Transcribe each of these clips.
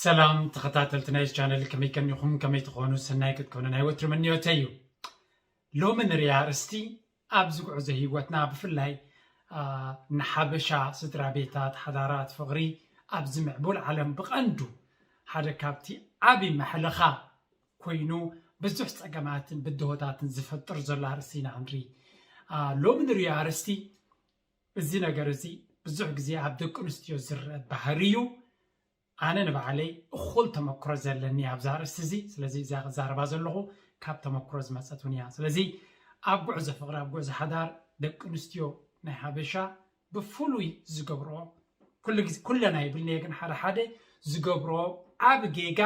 ሰላም ተኸታተልቲ ናይ ቻነል፣ ከመይ ከኒኹም? ከመይ ትኾኑ? ሰናይ ክትኮኑ ናይ ወትሪ ምንዮተይ እዩ። ሎሚ ንሪኣ ኣርእስቲ ኣብዚ ጉዕዞ ህይወትና ብፍላይ ንሓበሻ ስድራ ቤታት፣ ሓዳራት፣ ፍቕሪ ኣብዚ ምዕቡል ዓለም ብቐንዱ ሓደ ካብቲ ዓቢ መሕለኻ ኮይኑ ብዙሕ ጸገማትን ብድሆታትን ዝፈጥር ዘሎ ኣርእስቲ ኢና ክንርኢ። ሎሚ ንሪኦ ኣርእስቲ እዚ ነገር እዚ ብዙሕ ግዜ ኣብ ደቂ ኣንስትዮ ዝረአ ባህሪ እዩ። ኣነ ንባዕለይ እኹል ተመክሮ ዘለኒ ኣብዛ ኣርእስቲ እዚ። ስለዚ እዛ ክዛረባ ዘለኹ ካብ ተመክሮ ዝመፀት እውን እያ። ስለዚ ኣብ ጉዕዞ ፍቕሪ፣ ኣብ ጉዕዞ ሓዳር ደቂ ኣንስትዮ ናይ ሓበሻ ብፍሉይ ዝገብርኦ፣ ኩሉ ግዜ፣ ኩለን ኣይብልን እየ፣ ግን ሓደ ሓደ ዝገብርኦ ዓቢ ጌጋ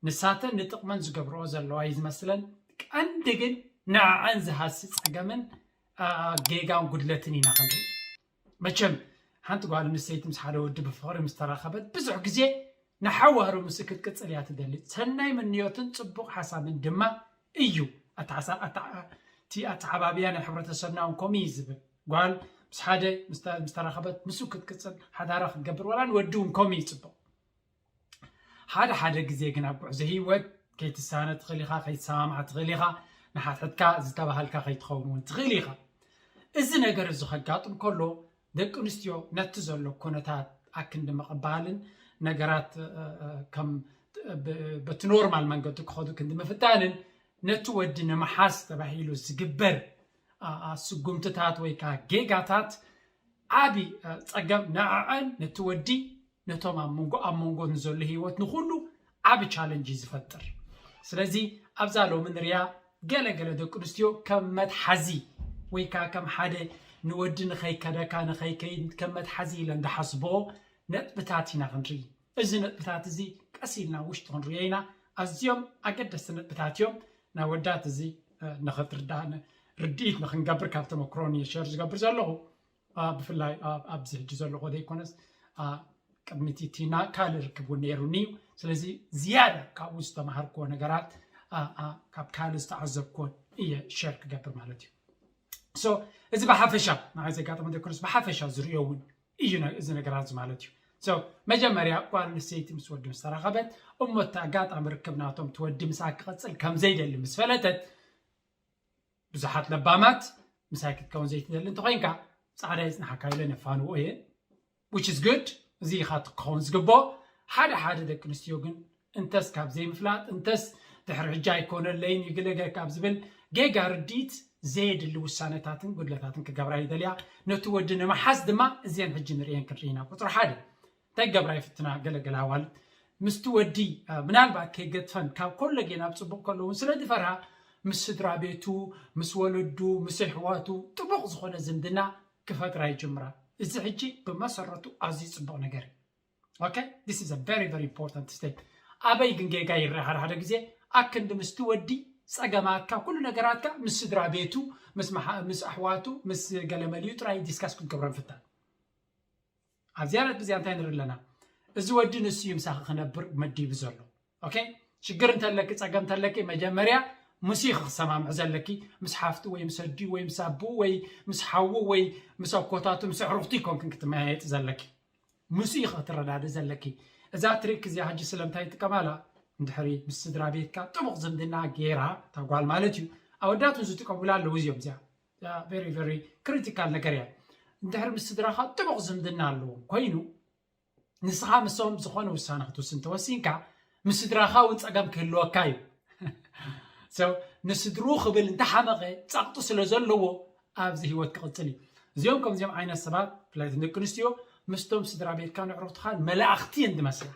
ንሳተን ንጥቕመን ዝገብርኦ ዘለዋ እዩ ዝመስለን። ቀንዲ ግን ንዕዐን ዝሃሲ ጸገምን ጌጋን ጉድለትን ኢና ክንርኢ። መቸም ሓንቲ ጓል ኣንስተይቲ ምስ ሓደ ወዲ ብፍቕሪ ምስ ተራኸበት ብዙሕ ግዜ ንሓዋሩ ምስ ክትቅጽል እያ ትደሊ። ሰናይ ምንዮትን ጽቡቕ ሓሳብን ድማ እዩ። እቲ ኣተዓባብያ ናይ ሕብረተሰብና እውን ከምኡ እዩ ዝብል። ጓል ምስ ሓደ ምስ ተራኸበት ምስኡ ክትቅጽል ሓዳራ ክትገብር፣ ዋላ ንወዲ እውን ከምኡ እዩ ጽቡቕ። ሓደ ሓደ ግዜ ግን ኣብ ጉዕዞ ህይወት ከይትሳነ ትኽእል ኢኻ፣ ከይትሰማማዕ ትኽእል ኢኻ፣ ንሓድሕድካ ዝተባሃልካ ከይትኸውን እውን ትኽእል ኢኻ። እዚ ነገር እዚ ከጋጥም ከሎ ደቂ ኣንስትዮ ነቲ ዘሎ ኩነታት ኣክንዲ ምቕባልን ነገራት ከም በቲ ኖርማል መንገዲ ክኸዱ ክንዲ ምፍታንን ነቲ ወዲ ንምሓዝ ተባሂሉ ዝግበር ስጉምትታት ወይ ከዓ ጌጋታት ዓቢ ጸገም ንዕዐን ነቲ ወዲ ነቶም ኣብ መንጎ ኣብ መንጎ ንዘሎ ህይወት ንኹሉ ዓቢ ቻለንጅ እዩ ዝፈጥር። ስለዚ ኣብዛ ሎሚ ንሪኣ ገለ ገለ ደቂ ኣንስትዮ ከም መትሓዚ ወይ ከዓ ከም ሓደ ንወዲ ንኸይከደካ ንኸይከይድ ከም መትሓዚ ኢለን ዝሓስብኦ ነጥብታት ኢና ክንርኢ። እዚ ነጥብታት እዚ ቀስ ኢልና ውሽጢ ክንሪኦ ኢና። ኣዝዮም ኣገደስቲ ነጥብታት እዮም። ናይ ወዳት እዚ ንኽትርዳእ ርድኢት ንክንገብር ካብ ተመክሮን እየ ሸር ዝገብር ዘለኹ። ብፍላይ ኣብዚ ሕጂ ዘለኹ ዘይኮነስ ቅድሚቲ ቲና ካልእ ርክብ እውን ነይሩኒ እዩ። ስለዚ ዝያዳ ካብኡ ዝተማሃርክዎ ነገራት ካብ ካልእ ዝተዓዘብክዎን እየ ሸር ክገብር ማለት እዩ። ሶ እዚ ብሓፈሻ ንዓይ ዘጋጠመ ዘይኮነስ ብሓፈሻ ዝርእዮ እውን እዩ እዚ ነገራት እዚ ማለት እዩ። ሶ መጀመርያ ጓል ኣንስተይቲ ምስ ወዲ ምስ ተራኸበት እሞ እቲ ኣጋጣሚ ርክብ ናቶም እቲ ወዲ ምስኣ ክቐፅል ከም ዘይደሊ ምስ ፈለጠት ብዙሓት ለባማት ምሳይ ክትከውን ዘይትደሊ እንተኮይንካ ፃዕዳ ይፅናሓካ ኢለ ነፋንዎ እየ። Which is good። እዚ ኢኻ ክኸውን ዝግብኦ። ሓደ ሓደ ደቂ ኣንስትዮ ግን እንተስ ካብ ዘይምፍላጥ እንተስ ድሕሪ ሕጂ ኣይኮነለይን ይግለገ ካብ ዝብል ጌጋ ርድኢት ዘየድሊ ውሳነታትን ጉድለታትን ክገብራ ይደልያ። ነቲ ወዲ ንምሓዝ ድማ እዚአን ሕጂ ንርእየን ክንርኢ ኢና። ቁፅሪ ሓደ እንታይ ክገብራ ይፍትና? ገለገለ ኣዋልድ ምስቲ ወዲ ምናልባት ከይገድፈን ካብ ኮለጌ ናብ ፅቡቕ ከለውን ስለ ዝፈርሃ ምስ ስድራ ቤቱ ምስ ወለዱ ምስ ኣሕዋቱ ጥቡቕ ዝኾነ ዝምድና ክፈጥራ ይጅምራ። እዚ ሕጂ ብመሰረቱ ኣዝዩ ፅቡቕ ነገር እዩ። Okay, this is a very very important step። ኣበይ ግን ጌጋ ይረአ ሓደ ሓደ ግዜ ኣክንዲ ምስቲ ወዲ ጸገማትካ ኩሉ ነገራትካ ምስ ስድራ ቤቱ ምስ ኣሕዋቱ ምስ ገለመሊኡ ጥራይ ዲስካስ ክትገብሮ ምፍታን። ኣብዚኣ ነጥቢ እዚኣ እንታይ ንርኢ ኣለና? እዚ ወዲ ንሱ እዩ ምሳኺ ክነብር መዲቡ ዘሎ። ኦኬ፣ ሽግር እንተለኪ ጸገም እንተለኪ መጀመርያ ምስ ኢኺ ክሰማምዕ ዘለኪ፣ ምስ ሓፍቱ ወይ ምስ ኣዲኡ ወይ ምስ ኣቦኡ ወይ ምስ ሓዉ ወይ ምስ ኣኮታቱ ምስ ኣዕሩኽቱ ኣይኮንክን ክትመያየጢ ዘለኪ፣ ምስ ኢኺ ክትረዳድእ ዘለኪ። እዛ ትሪክ እዚኣ ሕጂ ስለምንታይ ይጥቀማላ? እንድሕሪ ምስ ስድራ ቤትካ ጥቡቕ ዝምድና ገይራ እታ ጓል ማለት እዩ። ኣወዳት እውን ዝጥቀሙላ ኣለዉ እዚኦም። እዚኣ very very critical ነገር እያ። እንድሕሪ ምስ ስድራኻ ጥቡቕ ዝምድና ኣለዎም ኮይኑ ንስኻ ምሶም ዝኾነ ውሳነ ክትውስን ተወሲንካ ምስ ስድራኻ እውን ፀገም ክህልወካ እዩ። ንስድርኡ ክብል እንተሓመቐ ፀቕጢ ስለ ዘለዎ ኣብዚ ህይወት ክቕፅል እዩ። እዚኦም ከምዚኦም ዓይነት ሰባት ብፍላይ ደቂ ኣንስትዮ ምስቶም ስድራ ቤትካ ንዕሩኽትኻን መላእኽቲ እየን ዝመስላ።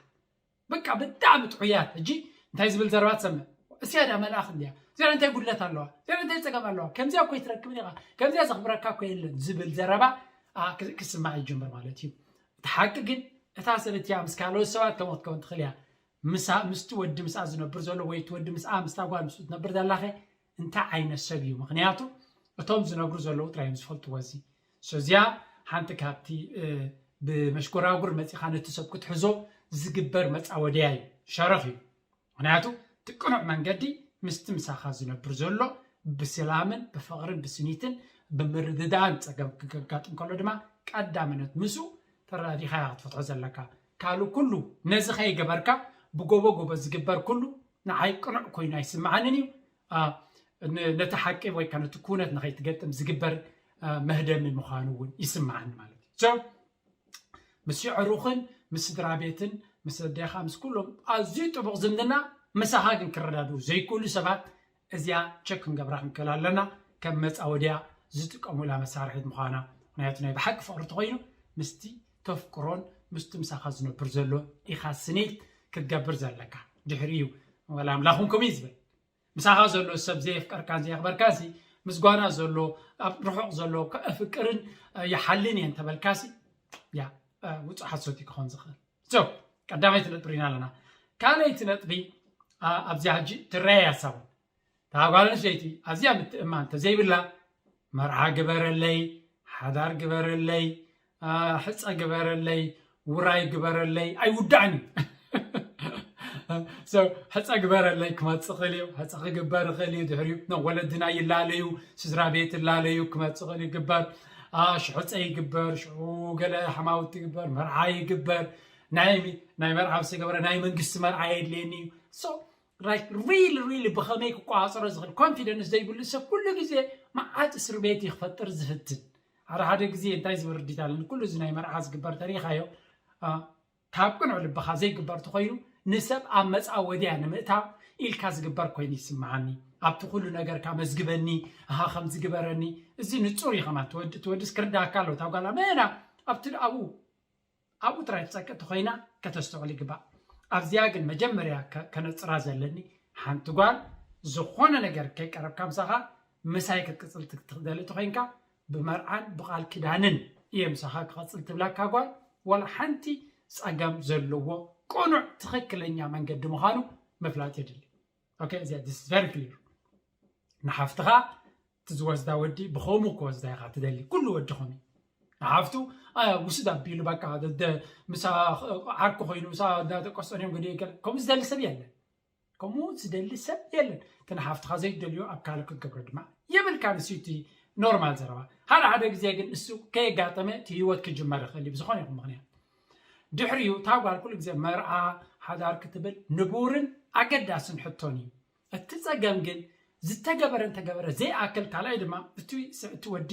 በቃ ብጣዕሚ ጥዑያት። ሕጂ እንታይ ዝብል ዘረባ ትሰምዕ? እስያ ዳ መልኣኽ እንድያ? እዚኣ እንታይ ጉድለት ኣለዋ? እዚኣ እንታይ ፀገም ኣለዋ? ከምዚኣ እኮ ይትረክብን ኢኻ፣ ከምዚኣ ዘኽብረካ እኮ የለን ዝብል ዘረባ ክስማዕ ይጅምር ማለት እዩ። እቲ ሓቂ ግን እታ ሰብ እቲኣ ምስ ካልኦት ሰባት ከምኡ ክትከውን ትኽእል እያ። ምስቲ ወዲ ምስኣ ዝነብር ዘሎ ወይ እቲ ወዲ ምስኣ ምስታ ጓል ምስኡ ትነብር ዘላኸ እንታይ ዓይነት ሰብ እዩ? ምኽንያቱ እቶም ዝነብሩ ዘለዉ ጥራይ እዮም ዝፈልጥዎ። እዚ እዚኣ ሓንቲ ካብቲ ብመሽጎራጉር መፂኻ ነቲ ሰብ ክትሕዞ ዝግበር መፃወድያ እዩ፣ ሸረኽ እዩ። ምኽንያቱ እቲ ቅኑዕ መንገዲ ምስቲ ምሳኻ ዝነብር ዘሎ ብሰላምን ብፍቕርን ብስኒትን ብምርድዳእን ፀገም ክገጋጥም ከሎ ድማ ቀዳምነት ምስኡ ተረዳዲኻ ኢኻ ክትፈትሖ ዘለካ። ካልእ ኩሉ ነዚ ከይገበርካ ብጎቦ ጎቦ ዝግበር ኩሉ ንዓይ ቅኑዕ ኮይኑ ኣይስምዓንን እዩ። ነቲ ሓቂ ወይ ከዓ ነቲ ኩነት ንኸይትገጥም ዝግበር መህደሚ ምዃኑ እውን ይስምዓኒ ማለት እዩ። ምስ የዕሩኽን ምስ ስድራ ቤትን ምስ ኣዴኻ ምስ ኩሎም ኣዝዩ ጥቡቕ ዝምድና፣ ምሳኻ ግን ክረዳድኡ ዘይክእሉ ሰባት እዚኣ ቸክ ክንገብራ ክንክእል ኣለና። ከም መፃወድያ ዝጥቀሙላ መሳርሒት ምዃና። ምክንያቱ ናይ ብሓቂ ፍቕሪ ተኮይኑ ምስቲ ተፍቅሮን ምስቲ ምሳኻ ዝነብር ዘሎ ኢኻ ስኒት ክትገብር ዘለካ። ድሕሪ እዩ ወላ ኣምላኹም ከምኡ እዩ ዝብል። ምሳኻ ዘሎ ሰብ ዘየፍቀርካን ዘየኽበርካሲ ምስ ጓና ዘሎ ኣብ ርሑቕ ዘሎ ከፍቅርን ይሓልን እየ እንተበልካሲ ያ ውፁእ ሓሶት እዩ ክኾን ዝኽእል። ቀዳመይቲ ነጥቢ ሪና ኣለና። ካልኣይቲ ነጥቢ ኣብዚኣ ሕጂ ትረኣይ ሓሳቡ እታ ጓል ኣንስተይቲ ኣዝያ ምትእማን እንተዘይብላ መርዓ ግበረለይ፣ ሓዳር ግበረለይ፣ ሕፀ ግበረለይ፣ ውራይ ግበረለይ ኣይውዳእን እዩ። ሕፀ ግበረለይ ክመፅእ ይኽእል እዩ። ሕፀ ክግበር ይኽእል እዩ። ድሕሪኡ ወለድና ይላለዩ፣ ስድራ ቤት ይላለዩ፣ ክመፅእ ይኽእል እዩ። ግበር ሽዑ ሕፀ ይግበር፣ ሽዑ ገለ ሓማውቲ ይግበር፣ መርዓ ይግበር። ናይ መርዓ ምስ ተገበረ ናይ መንግስቲ መርዓ የድልየኒ እዩ። ሪሊ ሪሊ ብኸመይ ክቆፃፀሮ ዝኽእል ኮንፊደንስ ዘይብሉ ሰብ ኩሉ ግዜ መዓት እስር ቤት እዩ ክፈጥር ዝፍትን። ሓደ ሓደ ግዜ እንታይ ዝብል ርዲት ኣለኒ፣ ኩሉ እዚ ናይ መርዓ ዝግበር ተሪኻዮ ካብ ቅኑዕ ልብኻ ዘይግበር ተኮይኑ ንሰብ ኣብ መፃወድያ ንምእታው ኢልካ ዝግበር ኮይኑ ይስምዓኒ። ኣብቲ ኩሉ ነገርካ መዝግበኒ፣ ኣሃ ከም ዝግበረኒ። እዚ ንፁር እዩ። ከማን ትወድስ ክርዳእካ ኣለዎ። እታ ጓል ኣመና ኣብቲ ኣብኡ ኣብኡ ጥራይ ትፀቅጥ ተኮይና ከተስተውዕል ይግባእ። ኣብዚኣ ግን መጀመርያ ከነፅራ ዘለኒ ሓንቲ ጓል ዝኾነ ነገር ከይቀረብካ ምሳኻ ምሳይ ክትቅፅል ትደሊ ተኮይንካ ብመርዓን ብቃል ኪዳንን እየ ምሳኻ ክቐፅል ትብላካ ጓል ዋላ ሓንቲ ፀገም ዘለዎ ቅኑዕ ትኽክለኛ መንገዲ ምዃኑ ምፍላጥ የድሊ። Okay, እዚኣ this is very clear። ንሓፍትኻ እቲ ዝወስዳ ወዲ ብኸምኡ ክወስዳ ኢኻ ትደሊ። ኩሉ ወዲ ኸምኡ ንሓፍቱ ውስድ ኣቢሉ በቃ ምስ ዓርኩ ኮይኑ ምስ እንዳተቆስጠን እዮም ገዲኡ ገለ ከምኡ ዝደሊ ሰብ የለን። ከምኡ ዝደሊ ሰብ የለን። እቲ ንሓፍትኻ ዘይትደልዮ ኣብ ካልእ ክትገብሮ ድማ የብልካ። ንሱ እቲ ኖርማል ዘረባ። ሓደ ሓደ ግዜ ግን እሱ ከየጋጠመ እቲ ህይወት ክጅመር ይኽእል እዩ ብዝኾነ ይኹን ምኽንያት። ድሕሪኡ እታ ጓል ኩሉ ግዜ መርዓ ሓዳር ክትብል ንቡርን ኣገዳስን ሕቶን እዩ። እቲ ፀገም ግን ዝተገበረ እንተገበረ ዘይኣክል ካልኣይ ድማ እቲ ወዲ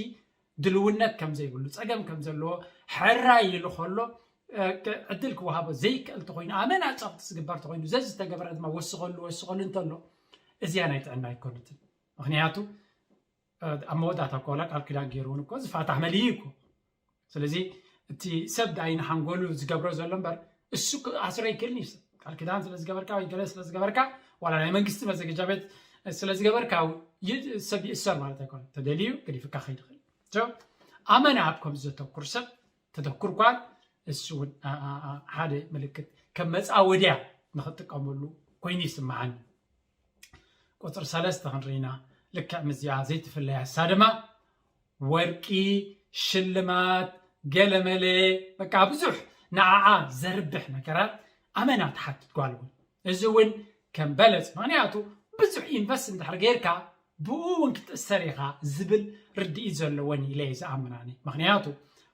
ድልውነት ከም ዘይብሉ ፀገም ከም ዘለዎ ሕራይ ኢሉ ከሎ ዕድል ክወሃቦ ዘይክእል ተኮይኑ ኣመና ጨቕቲ ዝግበር ተኮይኑ ዘዝተገበረ ድማ ወስኸሉ ወስኸሉ እንተሎ እዚኣ ናይ ጥዕና ኣይኮነትን። ምክንያቱ ኣብ መወዳእታ እኮ ዋላ ቃል ኪዳን ገይሩ እውን እኮ ዝፋታሕ መሊኡ እኮ። ስለዚ እቲ ሰብ ዳይ ንሓንጎሉ ዝገብሮ ዘሎ እምበር እሱ ክኣስሮ ይክእልኒ እዩ። ቃል ኪዳን ስለዝገበርካ ወይ ገለ ስለዝገበርካ ዋላ ናይ መንግስቲ መዘገጃ ቤት ስለዝገበርካ ሰብ ይእሰር ማለት ኣይኮነ። ተደልዩ ገዲፍካ ከይድ ይኽእል። ኣመና ኣብ ከምዚ ዘተኩር ሰብ ተተኩር ኳን እሱ እውን ሓደ ምልክት ከም መፃወድያ ንክጥቀመሉ ኮይኑ ይስምዓኒ። ቁፅሪ ሰለስተ ክንርኢና ልክዕ ምዚኣ ዘይትፍለያ እሳ ድማ ወርቂ ሽልማት ገለመለ በቃ ብዙሕ ንዓዓ ዘርብሕ ነገራት ኣመና ትሓትት ጓል እውን እዚ እውን ከም በለፅ ምክንያቱ ብዙሕ ኢንቨስት እንድሕር ጌርካ ብኡ እውን ክትእሰር ኢኻ ዝብል ርድኢት ዘለወን ኢለ እየ ዝኣምናኒ። ምክንያቱ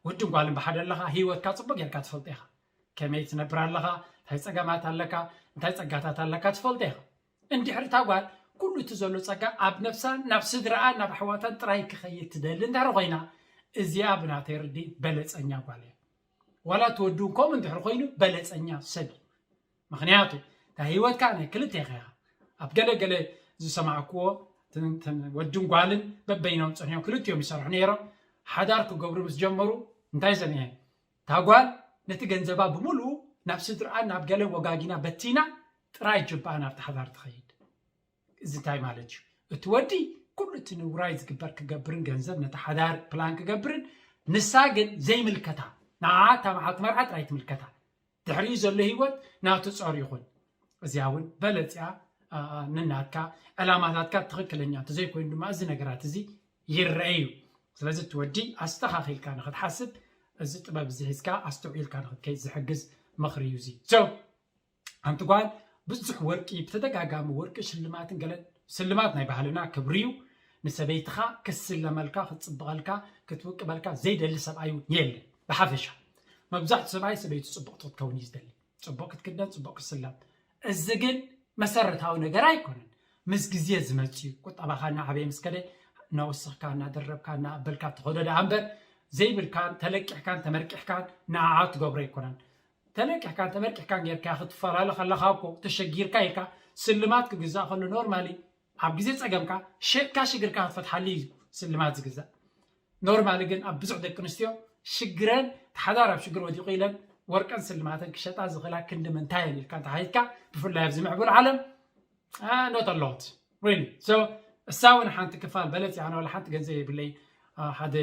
ወድን ጓልን ብሓደ ኣለኻ ህይወትካ ፅቡቅ ጌርካ ትፈልጦ ኢኻ። ከመይ ትነብር ኣለኻ፣ እንታይ ፀገማት ኣለካ፣ እንታይ ፀጋታት ኣለካ ትፈልጦ ኢኻ። እንድሕር እታ ጓል ኩሉ እቲ ዘሎ ፀጋ ኣብ ነብሳን ናብ ስድራኣን ናብ ኣሕዋታን ጥራይ ክኸይድ ትደሊ እንድሕር ኮይና እዚኣ ብናተይ ርድኢት በለፀኛ ጓል እያ። ዋላ እቲ ወዲ እውን ከምኡ እንድሕር ኮይኑ በለፀኛ ሰብ እዩ። ምክንያቱ እታ ህይወትካ ናይ ክልቴኻ ኢኻ። ኣብ ገለ ገለ ዝሰማዕክዎ ወድን ጓልን በበይኖም ፀኒሖም ክልቲኦም ይሰርሑ ነይሮም። ሓዳር ክገብሩ ምስ ጀመሩ እንታይ ዘኒሀን እታ ጓል ነቲ ገንዘባ ብምሉኡ ናብ ስድርኣን ናብ ገለን ወጋጊና በቲና ጥራይ ጅብኣ ናብቲ ሓዳር ትኸይድ። እዚ እንታይ ማለት እዩ? እቲ ወዲ ኩሉ እቲ ንውራይ ዝግበር ክገብርን ገንዘብ ነቲ ሓዳር ፕላን ክገብርን ንሳ ግን ዘይምልከታ ንዓ እታ መዓልቲ መርዓ ጥራይ ትምልከታ። ድሕሪኡ ዘሎ ህይወት ናቱ ጸር ይኹን። እዚኣ እውን በለጽያ ንናትካ ዕላማታትካ ትኽክለኛ እንተዘይኮይኑ ድማ እዚ ነገራት እዚ ይረአ እዩ። ስለዚ እቲ ወዲ ኣስተኻኺልካ ንኽትሓስብ እዚ ጥበብ እዚ ሒዝካ ኣስተውዒልካ ንኽትከይድ ዝሕግዝ ምኽሪ እዩ እዚ። ሓንቲ ጓል ብዙሕ ወርቂ ብተደጋጋሚ ወርቂ ሽልማትን ገለን ስልማት ናይ ባህልና ክብሪ እዩ። ንሰበይትኻ ክስለመልካ ክትፅብቐልካ ክትውቅበልካ ዘይደሊ ሰብኣይ እውን የለን። ብሓፈሻ መብዛሕቱ ሰብኣይ ሰበይቱ ፅቡቕቲ ክትከውን እዩ ዝደሊ። ፅቡቕ ክትክደን ፅቡቕ ክትስለም እዚ ግን መሰረታዊ ነገር ኣይኮነን። ምስ ግዜ ዝመጽእ እዩ። ቁጠባኻ እናዓበየ ምስ ከደ፣ እናወሰኽካ፣ እናደረብካ፣ እናኣበልካ ትኸዶ ደኣ እምበር፣ ዘይብልካን ተለቂሕካን ተመርቂሕካን ንዓዓ ትገብሮ ኣይኮነን። ተለቂሕካን ተመርቂሕካን ጌርካ ክትፈላለ ከለኻ እኮ፣ ተሸጊርካ ኢልካ ስልማት ክግዛእ ከሎ፣ ኖርማሊ ኣብ ግዜ ጸገምካ ሸጥካ ሽግርካ ክትፈትሓሉ እዩ ስልማት ዝግዛእ። ኖርማሊ ግን ኣብ ብዙሕ ደቂ ኣንስትዮ ሽግረን፣ እቲ ሓዳር ኣብ ሽግር ወዲቑ ኢለን ወርቀን ስልማተን ክሸጣ ዝኽእላ ክንዲ ምንታይ እየን ኢልካ እንተሓቲትካ፣ ብፍላይ ኣብዚ ምዕቡል ዓለም፣ not a lot really። So እሳ እውን ሓንቲ ክፋል በለጽ እያ። ኣነ ዋላ ሓንቲ ገንዘብ የብለይ፣ ሓደ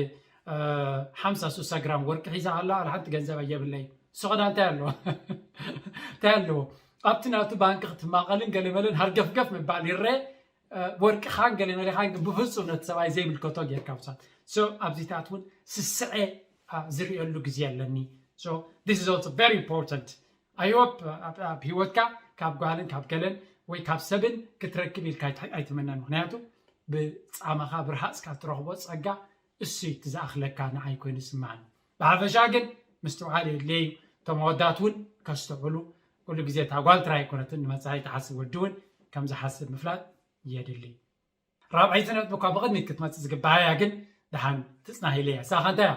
ሓምሳ ሱሳ ግራም ወርቂ ሒዛ ኣላ፣ ዋላ ሓንቲ ገንዘብ የብለይ። እሱ ኸዳ እንታይ ኣለዎ? እንታይ ኣለዎ? ኣብቲ ናቱ ባንክ ክትማቐልን ገለመለን ሃርገፍገፍ ምባል ይረአ። ወርቅኻን ገለመለኻን ግን ብፍጹም ነቲ ሰብኣይ ዘይምልከቶ ጌርካ ውሳድ። So ኣብዚታት እውን ስስዐ ዝርእየሉ ግዜ ኣለኒ። So this is also very important. I hope ኣብ ህይወትካ ካብ ጓልን ካብ ገለን ወይ ካብ ሰብን ክትረክብ ኢልካ ኣይትመነን። ምክንያቱ ብጻማኻ ብርሃጽካ ትረኽቦ ጸጋ እሱ እቲ ዝኣኽለካ ንዓይ ኮይኑ ይስምዓኒ። ብሓፈሻ ግን ምስትውዓል የድልየ እዩ። እቶም ኣወዳት እውን ከስተውዕሉ፣ ኩሉ ግዜ እታ ጓል ጥራይ ኣይኮነትን ንመጻኢ ትሓስብ ወዲ እውን ከም ዝሓስብ ምፍላጥ የድሊ። ራብዐይቲ ነጥቢ እኳ ብቕድሚት ክትመጽእ ዝግባእ እያ፣ ግን ደሓን ትጽናህ ኢለ እያ። እሳ ኸ እንታይ እያ?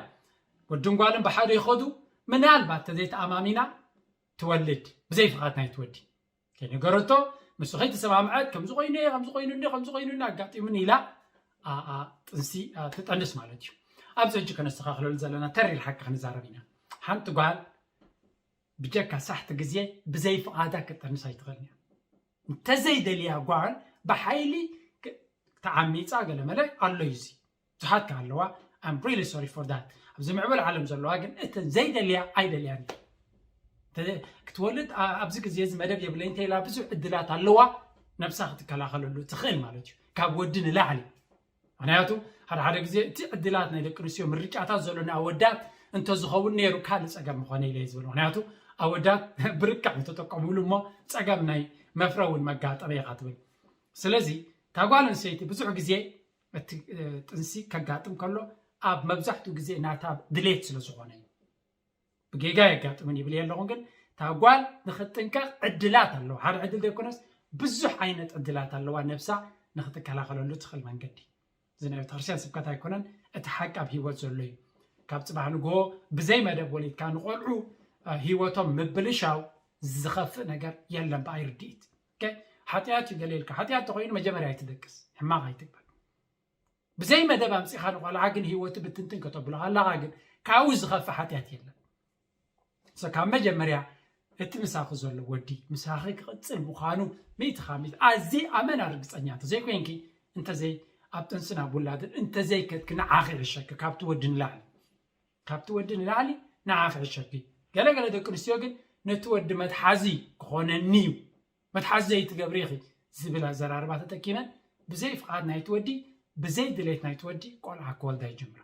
ወድን ጓልን ብሓደ ይኸዱ፣ ምናልባት ተዘይተኣማሚና ትወልድ፣ ብዘይ ፍቓድ ናይቲ ወዲ። ከይነገረቶ፣ ምስ ከይተሰማምዐት፣ ከምዚ ኮይኑ እየ፣ ከምዚ ኮይኑ እንዲ፣ ከምዚ ኮይኑ እንዲ ኣጋጢሙኒ ኢላ፣ ኣ፣ ኣ፣ ጥንሲ፣ ኣ፣ ትጠንስ ማለት እዩ። ኣብዚ ሕጂ ከነስተኻኽለሉ ዘለና ተሪር ሓቂ ክንዛረብ ኢና። ሓንቲ ጓል ብጀካ ሳሕቲ ግዜ ብዘይ ፍቓዳ ክትጠንስ ኣይትኽእልን እያ። እንተዘይደልያ ጓል ብሓይሊ ክ-፣ ተዓሚፃ ገለ መለ ኣሎ እዩ። እዚ ብዙሓት ከ ኣለዋ። I'm really sorry for that። ኣብዚ ምዕቡል ዓለም ዘለዋ ግን እተን ዘይደልያ ኣይደልያን እየ። እንተ-፣ ክትወልድ ኣ-፣ ኣብዚ ግዜ እዚ መደብ የብለይ እንተ ኢላ ብዙሕ ዕድላት ኣለዋ ነብሳ ክትከላኸለሉ ትኽእል ማለት እዩ። ካብ ወዲ ንላዕሊ። ምክንያቱ ሓደ ሓደ ግዜ እቲ ዕድላት ናይ ደቂ ኣንስትዮ ምርጫታት ዘሎ ናይ ኣወዳት እንተዝኸውን ነይሩ ካልእ ጸገም ምኾነ ኢለ እየ ዝብል። ምክንያቱ ኣወዳት ብርቅዕ ምተጠቀሙሉ እሞ ጸገም ናይ መፍረ እውን መጋጠመ ኢኻ ትብል። ስለዚ እታ ጓል ኣንስተይቲ ብዙሕ ግዜ እቲ፣ እ፣ ጥንሲ ከጋጥም ከሎ ኣብ መብዛሕትኡ ግዜ ናታ ድሌት ስለ ዝኾነ እዩ። ብጌጋ የጋጥምን ይብል የለኹን፣ ግን እታ ጓል ንኽትጥንቀቕ ዕድላት ኣለዋ። ሓደ ዕድል ዘይኮነስ ብዙሕ ዓይነት ዕድላት ኣለዋ ነብሳ ንኽትከላኸለሉ ትኽእል መንገዲ። እዚ ናይ ቤተክርስትያን ስብከት ኣይኮነን፣ እቲ ሓቂ ኣብ ህይወት ዘሎ እዩ። ካብ ጽባሕ ንግሆ ብዘይ መደብ ወሊድካ ንቖልዑ፣ እ፣ ህይወቶም ምብልሻው ዝኸፍእ ነገር የለን ብኣይ ርድኢት። ኦኬ? ሓጢኣት እዩ ገለ ኢልካ፣ ሓጢኣት ተኾይኑ መጀመርያ ኣይትደቅስ፣ ሕማቕ ኣይትግበር። ብዘይ መደብ ኣምጺኻ ንቖልዓ ግን ህይወቱ ብትንትን ከተብሎ ኣለኻ፣ ግን ካብኡ ዝኸፍእ ሓጢኣት የለን። So ካብ መጀመርያ እቲ ምሳኺ ዘሎ ወዲ ምሳኺ ክቕጽል ምዃኑ ሚእቲ ካብ ሚእቲ ኣዝየ ኣመና ርግጸኛ እንተዘይኮይንኪ፣ እንተዘይ ኣብ ጥንስን ኣብ ውላድን እንተዘይከድኪ ንዓኺ ይሕሸኪ ካብቲ ወዲ ንላዕሊ። ካብቲ ወዲ ንላዕሊ ንዓኺ ይሕሸኪ። ገለ ገለ ደቂ ኣንስትዮ ግን ነቲ ወዲ መትሓዚ ክኾነኒ እዩ፣ መትሓዚ ዘይትገብሪ ኢኺ ዝብል ኣዘራርባ ተጠቂመን ብዘይ ፍቓድ ናይቲ ወዲ፣ ብዘይ ድሌት ናይቲ ወዲ ቆልዓ ክወልዳ ይጅምራ።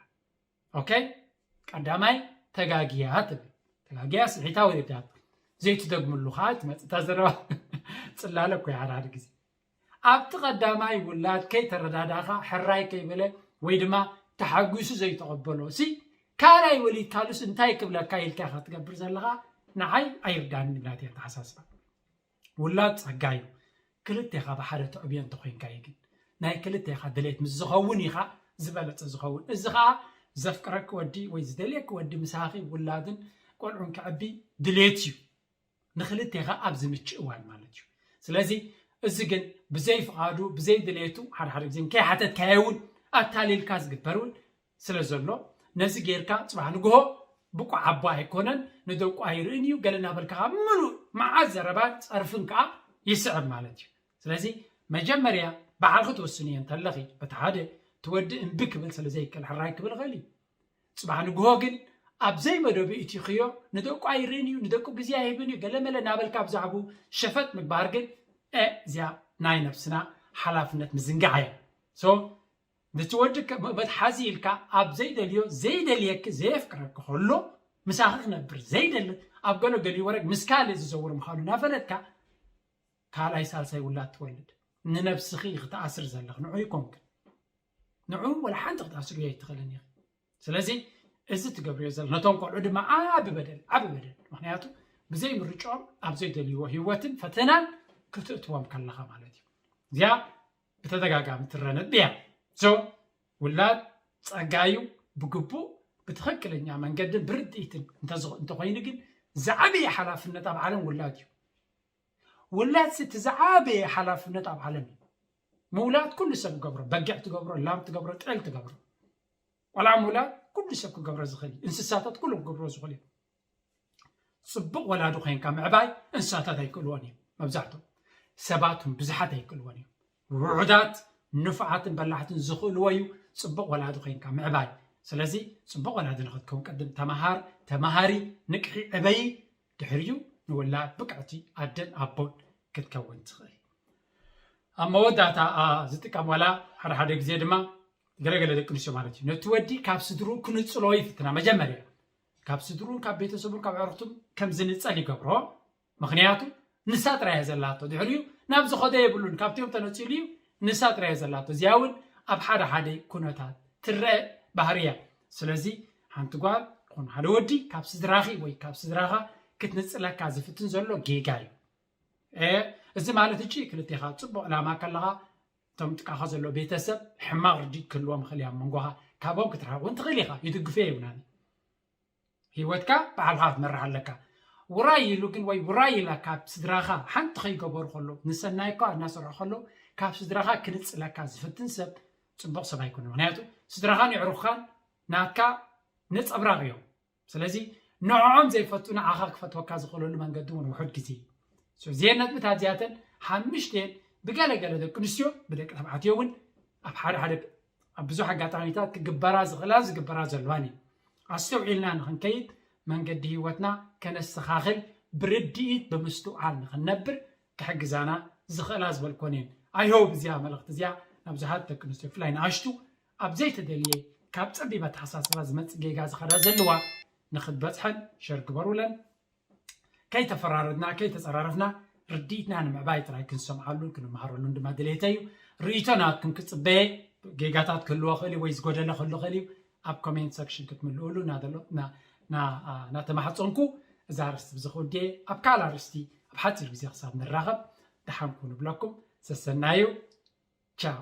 ኦኬ? ቀዳማይ ተጋግያ ትብል። ተጋግያ ስሒታ ወሊዳ። ዘይትደግምሉ ኸዓ ትመጽእ እታ ዘረባ። ጽላለ እኮ እያ ሓደ ሓደ ግዜ። ኣብቲ ቀዳማይ ውላድ ከይተረዳዳእኻ፣ ሕራይ ከይበለ ወይ ድማ ተሓጒሱ ዘይተቐበሎ፣ ሲ ካልኣይ ወሊድካሉስ እንታይ ክብለካ ኢልካ ኢኻ ትገብር ዘለኻ፣ ንዓይ ኣይርዳንን እዩ ናተይ ኣተሓሳስባ። ውላድ ጸጋ እዩ። ክልቴኻ ብሓደ ተዕብዮ እንተኾይንካ እዩ ግን። ናይ ክልቴኻ ድሌት ምስ ዝኸውን ኢኻ ዝበለጸ ዝኸውን። እዚ ኸኣ ዘፍቅረኪ ወዲ ወይ ዝደልየኪ ወዲ ምሳኺ ውላድን ቆልዑን ከዕቢ ድሌት እዩ። ንክልቴኻ ኣብ ዝምችእ እዋን ማለት እዩ። ስለዚ እዚ ግን ብዘይ ፍቓዱ፣ ብዘይ ድሌቱ፣ ሓደ ሓደ ግዜ ከይሓተትካዮ እውን ኣታሊልካ ዝግበር እውን ስለ ዘሎ፣ ነዚ ጌርካ ጽባሕ ንግሆ ብቁዕ ኣቦ ኣይኮነን፣ ንደቁ ኣይርእን እዩ፣ ገለ እናበልካ ካብ ምሉእ መዓት ዘረባን ጸርፍን ከኣ ይስዕብ ማለት እዩ። ስለዚ መጀመርያ ባዕልኺ ትውስንዮ እንተለኺ፣ በቲ ሓደ እቲ ወዲ እምቢ ክብል ስለ ዘይክእል ሕራይ ክብል ይኽእል እዩ። ጽባሕ ንግሆ ግን ኣብ ዘይመደቡ ኢትኽዮ፣ ንደቁ ኣይርእን እዩ፣ ንደቁ ግዜ ኣይህብን እዩ፣ ገለ መለ እናበልካ ብዛዕባኡ ሸፈጥ ምግባር ግን፣ እ፣ እዚኣ ናይ ነብስና ሓላፍነት ምዝንጋዕ እያ። So፣ ነቲ ወዲ ከ-፣ መ-፣ መትሓዚ ኢልካ ኣብ ዘይደልዮ፣ ዘይደልየኪ፣ ዘየፍቅረኪ ከሎ፣ ምሳኺ ክነብር ዘይደሊ፣ ኣብ ገለ ገሊኡ ወረግ ምስ ካልእ ዝዘውር ምዃኑ እናፈለጥካ፣ ካልኣይ ሳልሳይ ውላድ ትወልድ። ንነብስኺ ኢኺ ትኣስር ዘለኺ፣ ንዑ ኣይኮንክን። ንዑ ወላ ሓንቲ ክትኣስርዮ ኣይትኽእልን ኢኺ። ስለዚ እዚ ትገብርዮ ዘሎ ነቶም ቆልዑ ድማ ዓቢ በደል፣ ዓቢ በደል። ምኽንያቱ ብዘይ ምርጫኦም ኣብ ዘይደልይዎ ህይወትን ፈተናን ክትእትዎም ከለኻ ማለት እዩ። እዚኣ ብተደጋጋሚ ትረነጥ እያ። So ውላድ ጸጋ እዩ። ብግቡእ ብትኽክለኛ መንገድን ብርድኢትን እንተዝ- እንተኾይኑ ግን ዝዓበየ ሓላፍነት ኣብ ዓለም ውላድ እዩ። ውላድ እቲ ዝዓበየ ሓላፍነት ኣብ ዓለም እዩ። ምውላድ ኩሉ ሰብ ይገብሮ፣ በጊዕ ትገብሮ፣ ላም ትገብሮ፣ ጤል ትገብሮ። ቆልዓ ምውላድ ኩሉ ሰብ ክገብሮ ዝኽእል እዩ። እንስሳታት ኩሎም ክገብሮ ዝኽእል እዩ። ጽቡቕ ወላዲ ኮይንካ ምዕባይ እንስሳታት ኣይክእልዎን እዮም። መብዛሕቶም ሰባት እውን ብዙሓት ኣይክእልዎን እዮም። ውሑዳት ንፉዓትን በላሕትን ዝኽእልዎ እዩ ጽቡቕ ወላዲ ኮይንካ ምዕባይ። ስለዚ ጽቡቕ ወላዲ ንኽትከውን ቅድም ተመሃር፣ ተመሃሪ፣ ንቅሒ፣ ዕበይ። ድሕሪኡ ንውላድ ብቅዕቲ ኣደን ኣቦን ክትከውን ትኽእል። ኣብ መወዳእታ ዝጥቀም ዋላ ሓደ ሓደ ግዜ ድማ ገለገለ ደቂ ኣንስትዮ ማለት እዩ ነቲ ወዲ ካብ ስድርኡ ክንጽሎ ይፍትና። መጀመርያ ካብ ስድርኡን ካብ ቤተሰቡን ካብ ዕርክቱን ከም ዝንጸል ይገብሮ። ምክንያቱ ንሳ ጥራይ እያ ዘላቶ። ድሕሪኡ ናብ ዝኸዶ የብሉን፣ ካብቲኦም ተነጺሉ እዩ፣ ንሳ ጥራይ እያ ዘላቶ። እዚኣ እውን ኣብ ሓደ ሓደ ኩነታት ትረአ ባህሪ እያ። ስለዚ ሓንቲ ጓል ይኹን ሓደ ወዲ ካብ ስድራኺ ወይ ካብ ስድራኻ ክትንጽለካ ዝፍትን ዘሎ ጌጋ እዩ። እዚ ማለት እቺ ክልቴኻ ጽቡቕ ዕላማ ከለኻ እቶም ጥቃኻ ዘሎ ቤተሰብ ሕማቕ ርድኢት ክህልዎም ይኽእል እያ መንጎኻ። ካብኦም ክትርሕቕ እውን ትኽእል ኢኻ። ይድግፈ የብናን። ህይወትካ ባዕልኻ ክትመርሕ ኣለካ። ውራይ ኢሉ ግን ወይ ውራይ ኢላ ካብ ስድራኻ ሓንቲ ከይገበሩ ከሎ ንሰናይ እኳ እናሰርሑ ከሎ ካብ ስድራኻ ክንጽለካ ዝፍትን ሰብ ጽቡቕ ሰብ ኣይኮነ። ምክንያቱ ስድራኻን ይዕሩኽካን ናትካ ነጸብራቕ እዮም። ስለዚ ንዕኦም ዘይፈቱ ንዓኻ ክፈትወካ ዝኽእለሉ መንገዲ እውን ውሑድ ግዜ እዩ። እዚአን ነጥብታት እዚኣተን ሓምሽተን ብገለገለ ደቂ ኣንስትዮ ብደቂ ተባዕትዮ እውን ኣብ ሓደ ሓደ ኣብ ብዙሕ ኣጋጣሚታት ክግበራ ዝኽእላን ዝግበራ ዘለዋን እዩ። ኣስተውዒልና ንኽንከይድ መንገዲ ህይወትና ከነስተኻኽል ብርድኢት ብምስትውዓል ንኽንነብር ክሕግዛና ዝኽእላ ዝበልኮን እየን። I hope እዚኣ መልእኽቲ እዚኣ ናብ ብዙሓት ደቂ ኣንስትዮ ብፍላይ ንኣሽቱ ኣብ ዘይተደልየ ካብ ጸቢብ ኣተሓሳስባ ዝመጽእ ጌጋ ዝኸዳ ዘለዋ ንኽትበጽሐን ሸር ግበሩለን። ከይተፈራረድና ከይተጸራረፍና ርድኢትና ንምዕባይ ጥራይ ክንሰምዓሉን ክንመሃረሉን ድማ ድሌተይ እዩ። ርእይቶ ናትኩም ክጽበየ። ጌጋታት ክህልዎ ክእል እዩ ወይ ዝጎደለ ክህሉ ክእል እዩ። ኣብ ኮሜንት ሰክሽን ክትምልኡሉ እናተማሓፀንኩ እዛ ኣርስቲ ብዚ ክውድየ ኣብ ካልእ ኣርስቲ ኣብ ሓፂር ግዜ ክሳብ ንራኸብ ደሓንኩ ንብለኩም። ሰሰናዩ። ቻው።